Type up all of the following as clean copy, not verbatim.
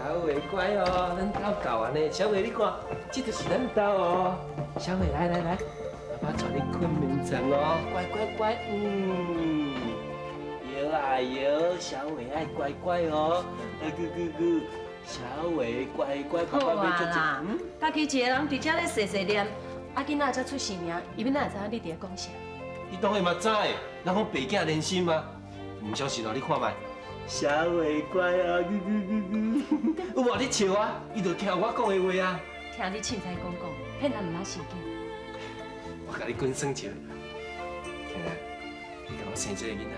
小伟乖哦，咱兜狗安呢。小伟你看，这就是咱兜哦。小伟来来来，爸爸带你睏眠床哦，乖乖乖，嗯。摇啊摇，小伟爱乖乖哦。咕咕咕，小伟乖乖，爸爸要做啦。家己一个人伫遮咧细细念，啊囡仔才出世尔，伊欲哪会知影你伫咧讲啥？伊当然嘛知，人讲爸囝连心啊，毋相信哦，你看觅。小伟乖啊，咕咕咕咕，有无咧笑啊？伊就听我讲的话啊。听你凊彩讲讲，骗人毋捌生囝。我共你滚耍笑，听来，你共我生这个囡仔，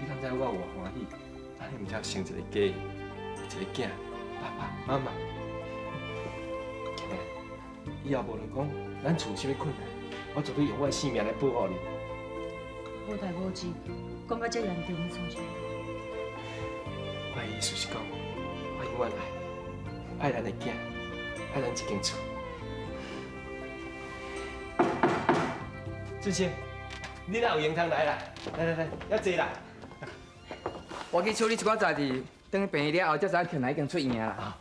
你敢知我有偌欢喜？按呢毋才生一个家，有一个囝，爸爸妈妈。听来，以后无论讲咱厝有啥物困难，我绝对用我的性命来保护你。无代无志，讲甲遮严重，你创啥？我的意思是讲，我永远爱，爱咱的囝，爱咱这间厝。俊生，你哪有闲通来啦？来来来，遐坐啦。我去处理一寡代志，转去病院了后，才知影庆兰已经出院啦。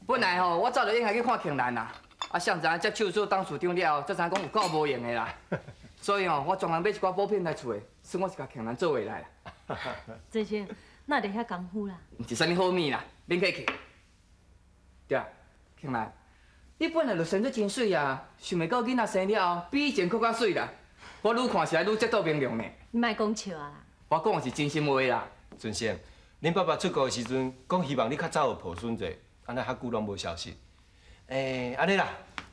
本来吼，我早就应该去看庆兰啦。啊，谁知影接手做董事长了后，才知影讲有够无闲的啦。所以吼，我专门买一寡补品来厝的，算我是共庆兰做回来啦。俊生，哪会遐功夫啦？毋是啥物好物啦，免客气。对啊，庆兰，你本来就生得真媠啊，想袂到囡仔生了后，比以前阁较媠啦。我愈看是来愈节度明亮呢。你莫讲笑啊啦！我讲的是真心话啦。俊生，恁爸爸出国的时阵，讲希望你较早有抱孙者，按呢较久拢无消息。欸，按呢啦，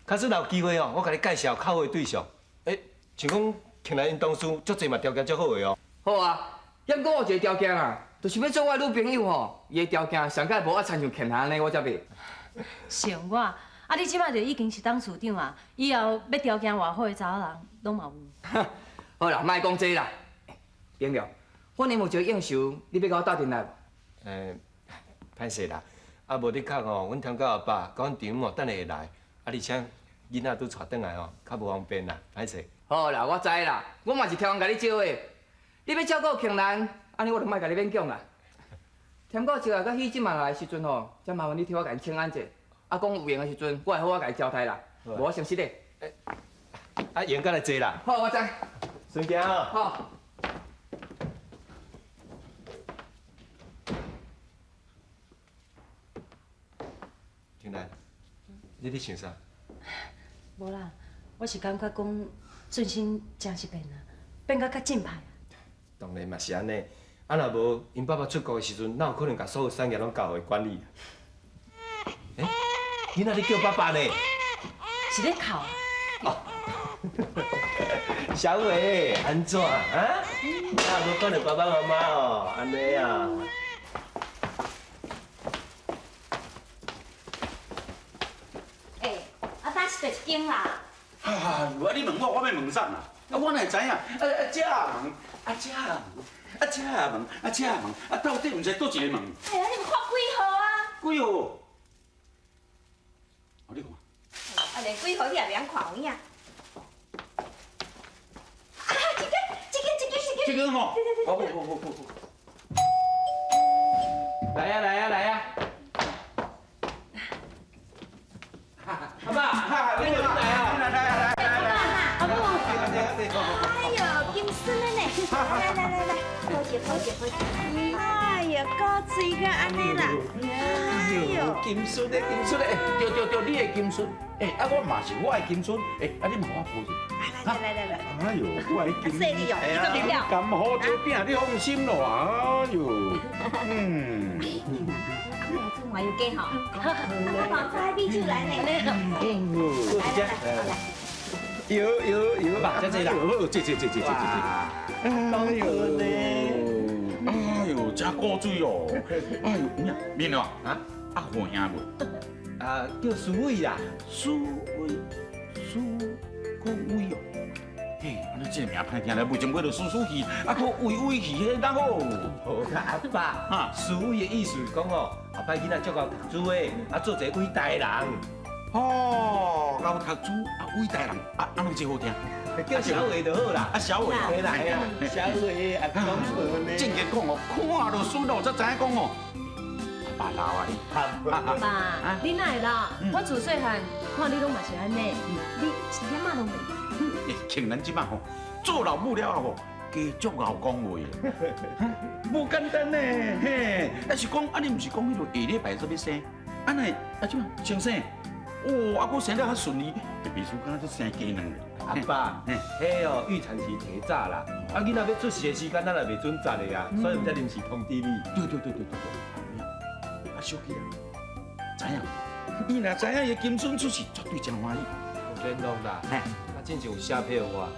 假使若有机会哦，我共你介绍较好的对象。欸，像讲庆兰𪜶同事，足济嘛条件足好的哦。好啊，毋过我有一个条件啊，就是欲做我的女朋友吼，伊的条件上盖无爱亲像庆兰按呢，我才袂。像我，啊你这摆就已经是董事长啊，以后欲条件偌好的查某人，拢嘛有。好啦，莫讲这啦。朋友，我年有一个应酬，你欲共我斗阵来无？欸，歹势啦，啊无的确吼，阮天狗阿爸佮阮丈母等下会来，啊而且囡仔拄带转来吼，较无方便啦，歹势。好啦，我知啦，我嘛是超人共你招的。你欲照顾庆兰，按呢我就莫共你勉强啦。添狗石啊，佮喜这马来的时阵吼，才麻烦你替我共𪜶请安者。啊，讲有闲的时阵，我会好好共伊交代啦。无我先失礼。啊，闲甲来坐啦。好，我知。顺行哦。好。庆兰，你咧想啥？无啦，我是感觉讲俊生真是变啊，变甲较正派啊。当然嘛是按呢，啊若无𪜶爸爸出国的时阵，哪有可能共所有产业拢交予伊管理？欸，囡仔咧叫爸爸呢？是咧哭啊？哦。小伟，按怎啊？啊，无看著爸爸妈妈哦，按呢啊。欸，啊，呾是佗一间啦？哎呦，啊你问我，我欲问啥啦？啊，我哪会知影？啊啊，这门，啊这门，啊这门，啊这门，啊到底毋知佗一个门？哎呀，你有看几号啊？几号？哦，你看。啊，连几号你也袂晓看有影？啊，这间，这间，这间，这间。这间吼。对对对。好好好好好。来啊来啊来啊！阿爸，你来啊！来来来来来。阿母。哎呦，金孙的呢！来来来来，抱者抱者抱者。哎呦，古水到按呢啦！哎呦，金孙的金孙的，对对对，你的金孙，欸，啊我嘛是我的金孙，欸，啊你嘛我抱者。来来来来来。哎呦，我的金孙，你这咁好这饼，你放心咯，哎呦，嗯。阿母煮麻油鸡吼，我嘛煮米酒来呢。来来来。有有有，爸，这这啦，这这这这这这。哎呦，哎呦，真古锥哦！哎呦，面面啊，啊，好兄无？啊，叫苏伟啦，苏伟，苏国伟哦。嘿，按呢这个名歹听咧，袂从过就输输去，啊，阁伟伟去，彼哪好？无啦，阿爸，哈，苏伟的意思是讲吼，后摆囡仔足𠢕读书的，啊，做一个伟大的人。哦，𠢕读书啊，伟大人啊，按呢真好听。叫小伟就好啦。啊，小伟，对啦，嘿啦，小伟啊，讲错呢。正经讲哦，看著孙老才知影讲哦。阿爸老啊，爸，你哪会老？我自细汉看你拢嘛是按呢，你一点仔拢袂。庆兰这摆吼，做老母了后吼，加足𠢕讲话，无简单呢，嘿。啊是讲，啊你毋是讲彼落下礼拜才欲生，啊那啊这摆先生，哦，啊阁生了较顺利，秘书敢若生鸡卵。阿爸，彼哦预产期提早啦，啊囡仔欲出世的时间，咱也袂准早的啊，所以才临时通知你。对对对对对对。啊，小吉啊，知影？伊若知影伊金孙出世，绝对真欢喜。有联络啦，啊，进前有写批予我，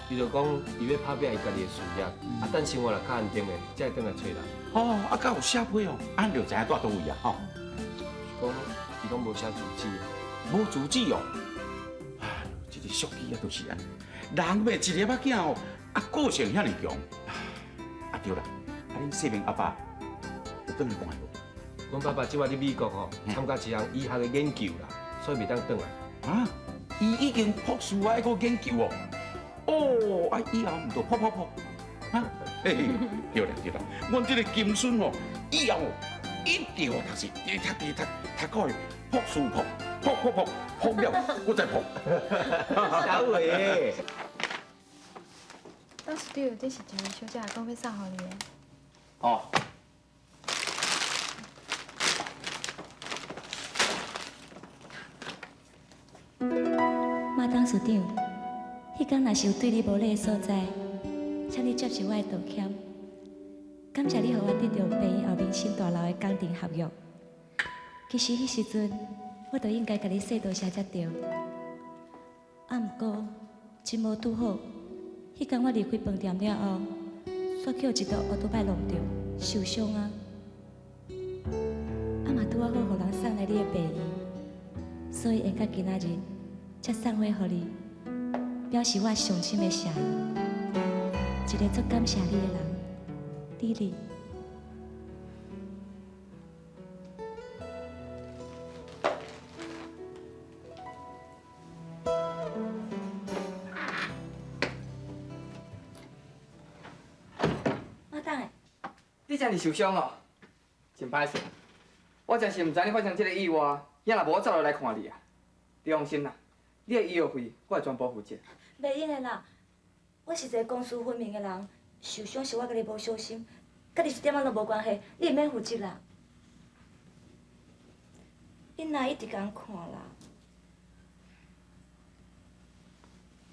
伊就讲伊欲拍拼伊家己的事业，啊，等生活若较安定的，才会转来揣人。哦，啊，敢有写批哦，俺就知影蹛佗位啊，吼。是讲伊拢无写住址，无住址哦。这个淑姬啊，就是按呢，人袂一粒仔囝哦，啊个性遐尔强，啊对啦，啊恁世明阿爸有转来看无？阮爸爸这摆伫美国吼，参加一项医学的研究啦，所以袂当转来。啊，伊已经博士啊，还阁研究哦。哦，啊以后毋就噗噗噗，啊，嘿嘿，对啦对啦，阮这个金孙吼，以后一定要读书，直读直读，读到会博士博。噗噗噗，噗了，阁再噗。小伟，董事长，这是一位小姐讲欲送予你的。哦。马董事长，彼工若是有对你无礼的所在，请你接受我的道歉。感谢你予我得著病院后面新大楼的工程合约。其实彼时阵，我就应该共你说多谢才对。啊，毋过真无拄好，彼工我离开饭店了后，煞去予一台乌托摆弄著，受伤啊。啊嘛拄仔好，予人送来你的病院，所以缘到今仔日才送花予你，表示我上深的谢意。一个足感谢你的人，李丽。你遮尔受伤哦，真歹势。我真是毋知你发生这个意外，也若无我走落来看你啊。你放心啦，你的医药费我会全部负责。袂用的啦，我是一个公私分明的人，受伤是我家己无小心，佮你一点仔拢无关系，你毋免负责啦。你若一直共看啦，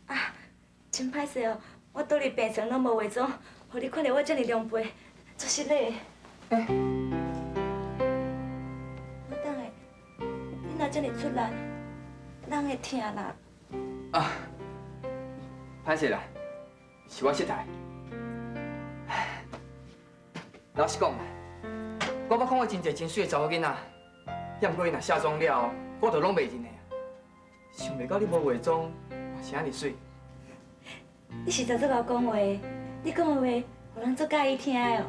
啊，真歹势哦，我倒伫病床拢无化妆，予你看著我遮尔狼狈。足失礼。欸，我等下，你若遮尔出力，人会疼啦。啊，歹势啦，是我失态。老实讲，我捌看过真济真媠的查某囡仔，也毋过伊若卸妆了后，我就拢袂认的。想袂到你无化妆，嘛是按呢媠。你实在足𠢕讲话，你讲的话，予人足佮意听的哦。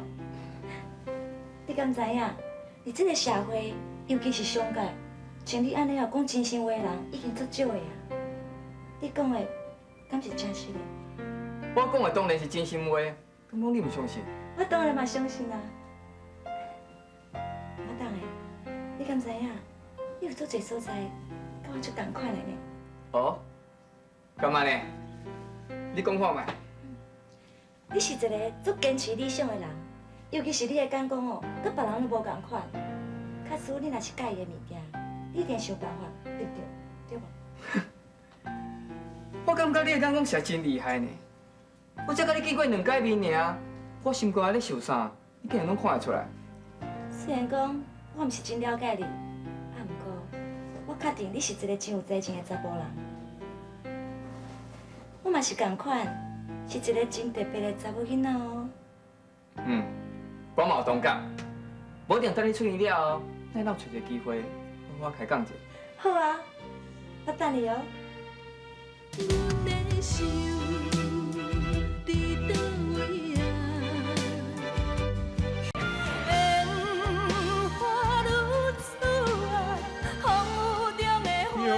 你敢知影？伫这个社会，尤其是商界，像你按呢啊讲真心话的人，已经足少的啊。你讲的，敢是真实的？我讲的当然是真心话，敢讲你毋相信？我当然嘛相信啊。我当的，你敢知影？你有足济所在，佮我足仝款的呢。哦，敢按呢？你讲看觅。你是一个足坚持理想的人。尤其是你的眼光哦，佮别人拢无仝款。假使你若是佮意的物件，你一定想办法得著，对无？我感觉你的眼光实在真厉害呢。我才佮你见过两摆面尔，我心肝咧想啥，你竟然拢看会出来。虽然讲我毋是真了解你，啊，毋过我确定你是一个真有才情的查埔人。我嘛是仝款，是一个真特别的查某囡仔哦。嗯。我嘛有同感，无定等你出院了后，咱会当揣一个机会，好好开讲一下。好啊，我等你哦。哟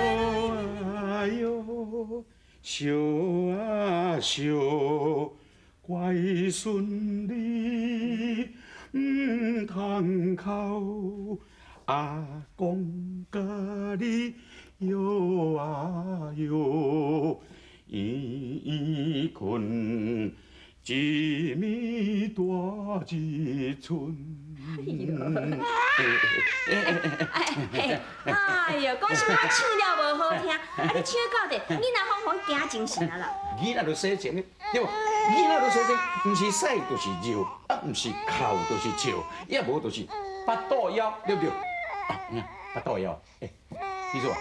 啊哟，惜啊惜，乖孙你。毋窗口，阿公佮你摇啊摇，圆圆睏，一暝大一寸。哎呦，讲啥物唱了无好听，啊你唱到底，囡仔仿仿惊精神啊啦！囡仔就洗钱，对无？囡仔就洗钱，毋是屎就是尿，啊，毋是哭就是笑，也无就是腹肚枵，对不对？啊，你看腹肚枵，欸，记住啊，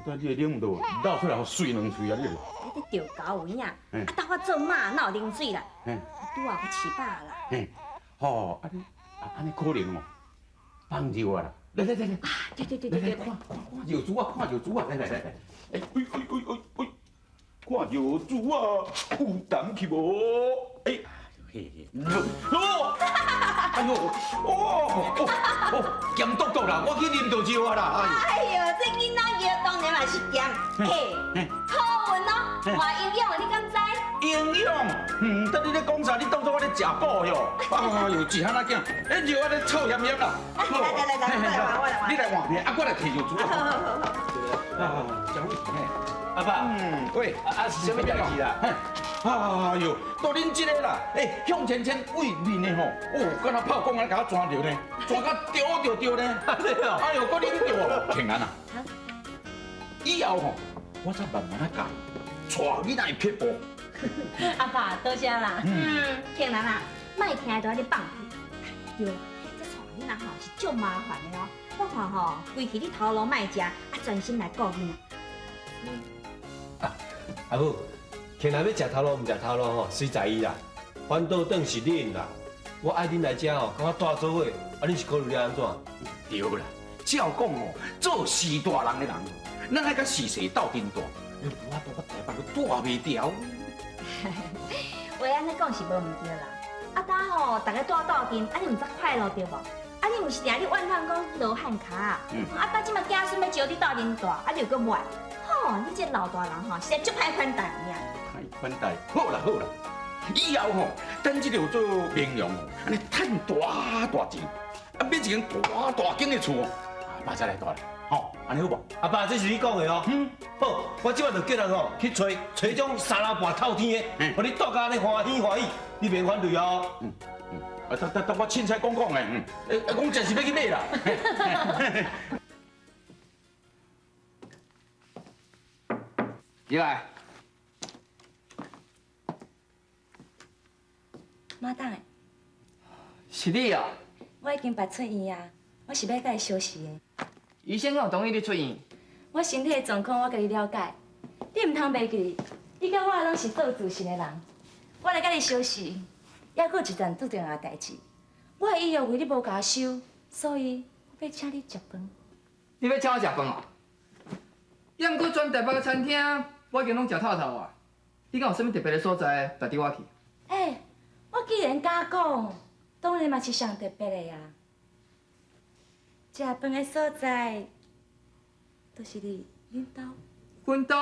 我你的奶毋漏出来，予碎两喙啊！你。你钓狗有影，啊，当我做妈哪有啉水啦？拄啊，我饲饱啦。嘿，吼，啊你。按呢可能哦，放尿啊啦！来来来来，啊对对对对对，看看看尿珠啊，看尿珠啊！来来来来，哎哎哎哎哎，看尿珠啊，有胆去无？哎，嘿嘿，哦，哎呦，哦哦哦，咸毒毒啦！我去啉著尿啊啦！哎呦，这囡仔尿当然嘛是咸，嘿，好运哦，偌营养，你敢知？营养，嗯，等你咧讲啥？你当作我咧食补哟？哎呦，一汉仔囝，哎，尿安尼臭咸咸啦！来来来来，我来换，你来换，啊，我来提尿珠啊。啊，蒋伟，阿爸，嗯，喂，啊是啥物代志啦？哎呦，都恁这个啦，哎，向前前对面的吼，哦，敢若炮管安尼共我钻著呢，钻甲着着着呢。哎呦，阁啉著，平安啊！以后吼，我才慢慢仔教，带囡仔的撇步。阿爸，多谢啦。嗯，庆兰啊，莫听就按呢放屁。对啦，这带囡仔吼是足麻烦的哦。我看吼，规气你头路莫食，啊专心来顾囡仔。啊，阿母，庆兰欲食头路毋食头路吼，随在伊啦。反倒转是恁啦。我爱恁来遮吼，佮我蹛做伙，啊恁是考虑了按怎？对啦，照讲吼，做序大人的人，咱爱佮序细斗阵蹛，你无法度，我台北都蹛袂牢。话按呢讲是无毋对啦，啊，当吼，逐家蹛斗阵，啊你毋才快乐对无？啊你毋是定咧怨叹讲罗汉跤啊？啊，当这摆子孙欲招你斗阵蹛，啊你又阁无爱，吼，你这老大人吼，实在足歹款待尔。歹款待，好啦好啦，以后吼，等这个做名扬吼，按呢趁大大钱，啊买一间大大间的厝，啊爸才来蹛啦。吼，按呢好无？阿爸，这是你讲的哦。嗯，好，我这摆就叫人吼去揣揣种三楼半透天的，予你蹛甲按呢欢喜欢喜，你免反对哦。嗯嗯，啊，等等等，我凊彩讲讲的，嗯，欸，讲真是欲去买啦。入来。马董，是你哦。我已经捌出院啊，我是欲佮伊相识的。医生敢有同意你出院？我身体的状况我家己了解，你毋通袂记哩。你佮我拢是做自信的人，我来佮你相识，犹阁有一件最重要的代志。我的医药费你无共我收，所以我欲请你食饭。你欲请我食饭哦？也毋过全台北的餐厅，我已经拢食透透啊。你敢有啥物特别的所在值得我去？欸，我既然敢讲，当然嘛是上特别的啊。食饭的所在，就是伫恁兜。阮兜？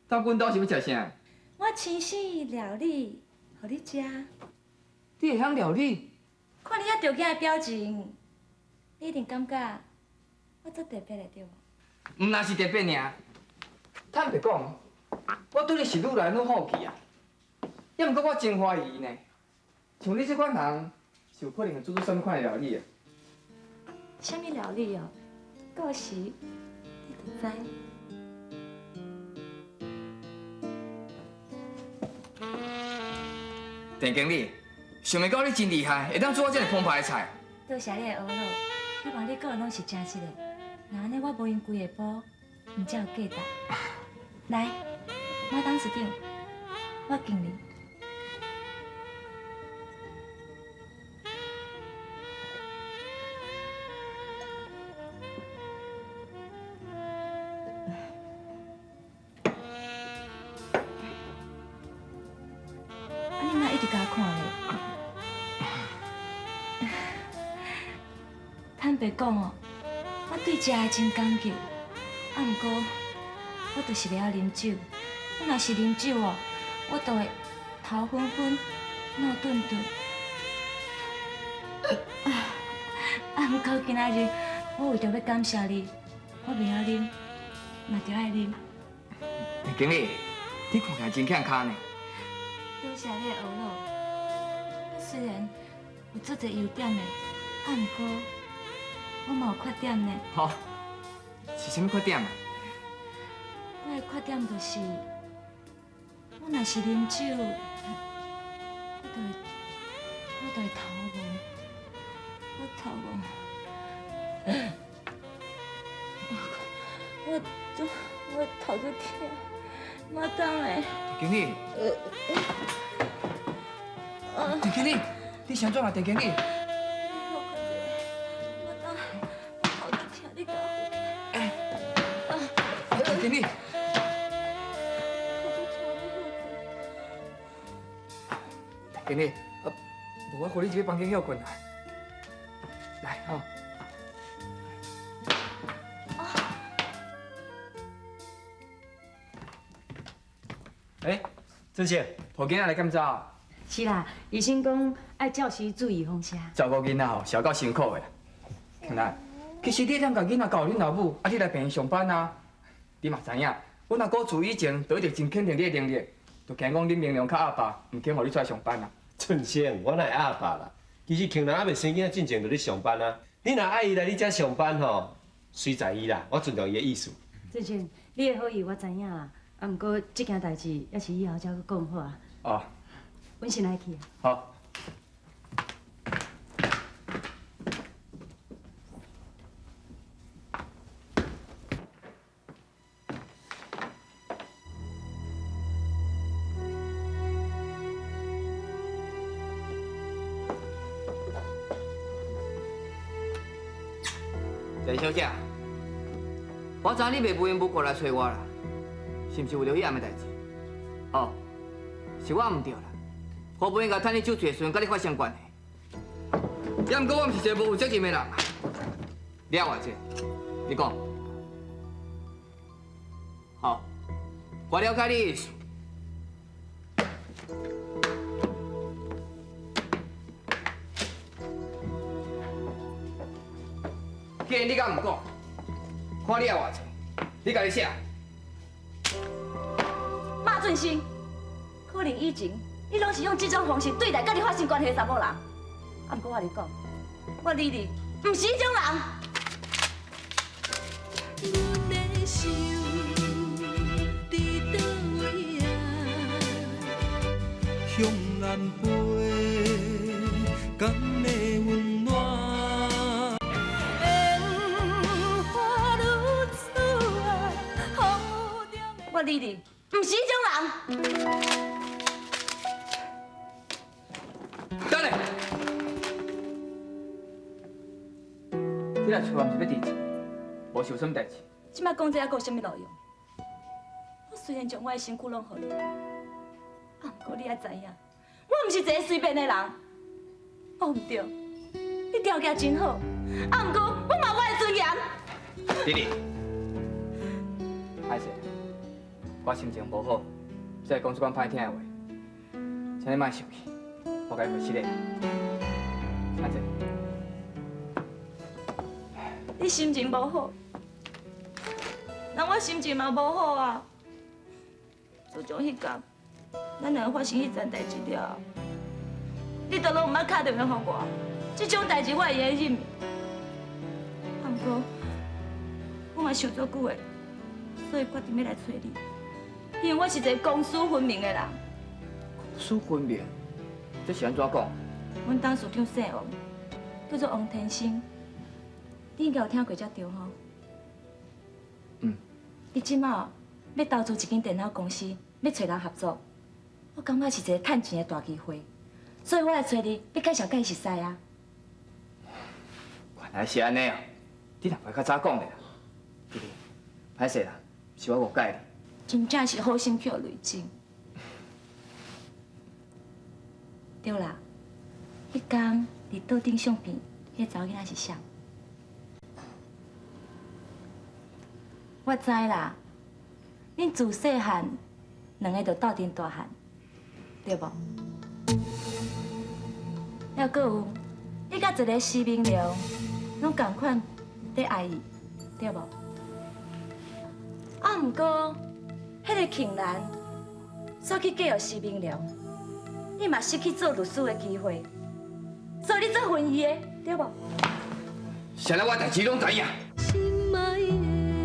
到阮兜是欲食啥？我亲手料理，予你食。你会晓料理？看你遐著惊的表情，你一定感觉我足特别的对无？毋若是特别尔。坦白讲，我对你是愈来愈好奇啊。也毋过我真怀疑呢，像你这款人，是有可能会煮出啥物款的料理的。啥物料理哦？到时你就知。郑经理，想袂到你真厉害，会当煮我这么澎湃的菜。多谢你的呵护，希望你讲的拢是真实的。若按呢，我无闲规下晡，毋才有价值。来，马董事长，我敬你。坦白讲哦，我对食的真讲究，啊，毋过我就是袂晓啉酒。我若是啉酒哦，我就会头昏昏、脑钝钝。毋過今仔日，我為著欲感謝你，我袂曉啉，嘛著愛啉。陳經理，你看起來真欠跤呢。多謝你的呵咾。我雖然有足濟優點的，啊，毋過我嘛有缺點呢。吼，是啥物缺點啊？我的缺點就是，我若是啉酒，我就會頭暈，我頭暈，我頭足疼，馬當的。經理，陳經理，你是按怎啊？陳經理。馬當，我頭足疼，你共我。陳經理。經理，無我扶你入去房間歇睏啦。來，吼。欸，鄭生，抱囡仔來檢查。是啦，醫生講愛照時注意風聲。照顧囡仔吼，是夠辛苦的啦。慶蘭，其實你會當共囡仔交予恁老母，啊，你來病院上班啊。你嘛知影，阮阿哥自以前就一直真肯定你的能力，就驚講恁明良較鴨霸，毋肯予你出來上班啊。俊生，我哪會鴨霸啦？其實慶蘭猶未生囡仔進前就咧上班啊。你若愛伊來你遮上班吼，隨在伊啦，我尊重伊的意思。俊生，你的好意我知影啦，啊，毋過這件代誌猶是以後才閣講好啊。哦。阮先來去。好。陳小姐，我知你袂無緣無故來揣我啦，是毋是為著彼暗的代誌？哦，是我毋對啦，我不應該趁你酒醉的時陣佮你發生關係。也毋過我毋是一個無負責任的人，你愛偌濟？你講。好，我了解你的意思。既然你敢毋講，看你愛偌濟，你家己寫。馬俊生，可能以前你攏是用這種方式對待佮你發生關係的查某人，啊，毋過我共你講，我李麗毋是彼種人。向南飞，敢會溫暖？我李麗毋是彼種人。等下，你來揣我毋是欲提錢，無是有啥物代誌？這擺講這猶閣有啥物路用？我雖然將我的身軀攏予你，啊，毋過你愛知影，我毋是一個隨便的人。哦，毋對，你條件真好，啊，毋過我嘛有我的尊嚴。李麗，歹勢。我心情無好，才會講這款歹聽的話，請你莫生氣，我共你賠失禮。請坐。你心情無好，那我心情嘛無好啊。自從彼天，咱兩个發生彼層代誌了後，你都攏毋捌敲電話予我，這種代誌我會用得忍。啊，毋過我嘛想足久的，所以決定欲來揣你。因為我是一個公私分明的人。公私分明，這是按怎講？阮董事長姓王，叫做王天生。你應該有聽過才對吼？嗯。伊這馬欲投資一間電腦公司，欲揣人合作。我感覺是一個趁錢的大機會，所以我來揣你，欲介紹佮伊熟似啊。原來是按呢哦，你若袂較早講咧啦，弟弟，歹勢啦，是我誤解你。真正是好心去予雷震。對啦，彼工佇桌頂相片，彼个查某囡仔是誰？我知啦，恁自細漢兩个就鬥陣大漢，對無？猶閣有，你佮一个徐明良攏仝款咧愛伊，對無？啊，毋過，彼个慶蘭煞去嫁予施明良，你嘛失去做律師的機會，所以你做恨伊的，對無？啥物我代誌攏知影。